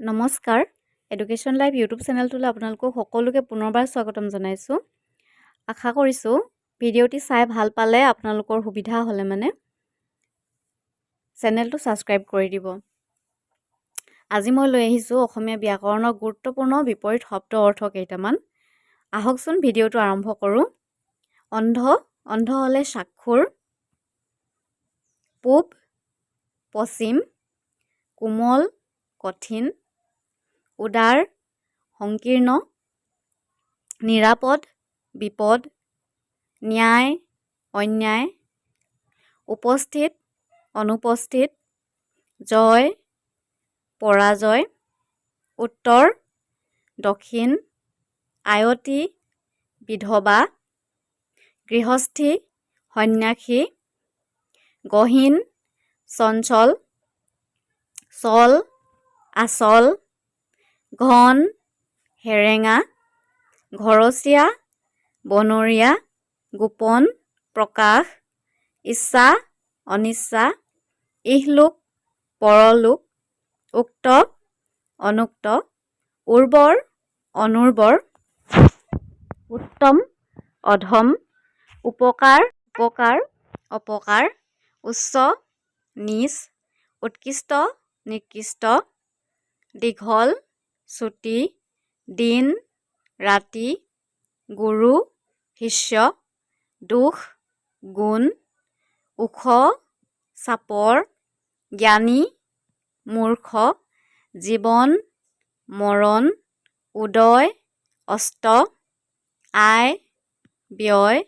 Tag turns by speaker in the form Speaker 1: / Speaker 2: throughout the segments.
Speaker 1: নমস্কাৰ, education live YouTube চেনেলটোলৈ আপোনালোকক সকলোকে পুনৰবাৰ স্বাগতম জনাইছোঁ। আশা কৰিছোঁ ভিডিঅ'টি চাই ভাল পালে, আপোনালোকৰ সুবিধা হ'লে মানে চেনেলটো ছাবস্ক্ৰাইব কৰি দিব। আজি মই লৈ আহিছোঁ অসমীয়া ব্যাকৰণৰ গুৰুত্বপূৰ্ণ বিপৰীত শব্দ অৰ্থ কেইটামান। আহকচোন, ভিডিঅ'টো আৰম্ভ কৰোঁ। অন্ধ। অন্ধ হ'লে স্বাক্ষৰ। পূব, পশ্চিম। কোমল, কঠিন। উদাৰ, সংকীৰ্ণ। নিৰাপদ, বিপদ। ন্যায়, অন্যায়। উপস্থিত, অনুপস্থিত। জয়, পৰাজয়। উত্তৰ, দক্ষিণ। আয়তী, বিধৱা। গৃহস্থী, সন্যাসী। গহীন, চঞ্চল। চল, আচল। ঘন, সেৰেঙা। ঘৰচীয়া, বনৰীয়া। গোপন, প্ৰকাশ। ইচ্ছা, অনিচ্ছা। ইহলোক, পৰলোক। উক্ত, অনুক্ত। উৰ্বৰ, অনুৰ্বৰ। উত্তম, অধম। উপকাৰ, উপকাৰ, অপকাৰ। উচ্চ, নীচ। উৎকৃষ্ট, নিকৃষ্ট। দীঘল, চুটি। দিন, ৰাতি। গুৰু, শিষ্য। দোষ, গুণ। ওখ, চাপৰ। জ্ঞানী, মূৰ্খ। জীৱন, মৰণ। উদয়, অস্ত। আয়, ব্যয়।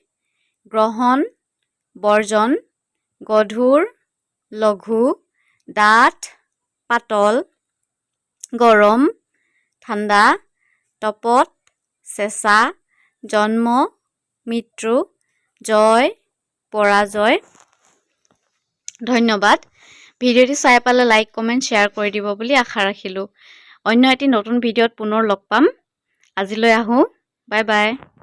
Speaker 1: গ্ৰহণ, বৰ্জন। গধুৰ, লঘু। ডাঠ, পাতল। গৰম, ঠাণ্ডা। তপত, চেঁচা। জন্ম, মৃত্যু। জয়, পৰাজয়। ধন্যবাদ। ভিডিঅ'টি চাই পালে লাইক, কমেণ্ট, শ্বেয়াৰ কৰি দিব বুলি আশা ৰাখিলোঁ। অন্য এটি নতুন ভিডিঅ'ত পুনৰ লগ পাম। আজিলৈ আহোঁ। Bye bye.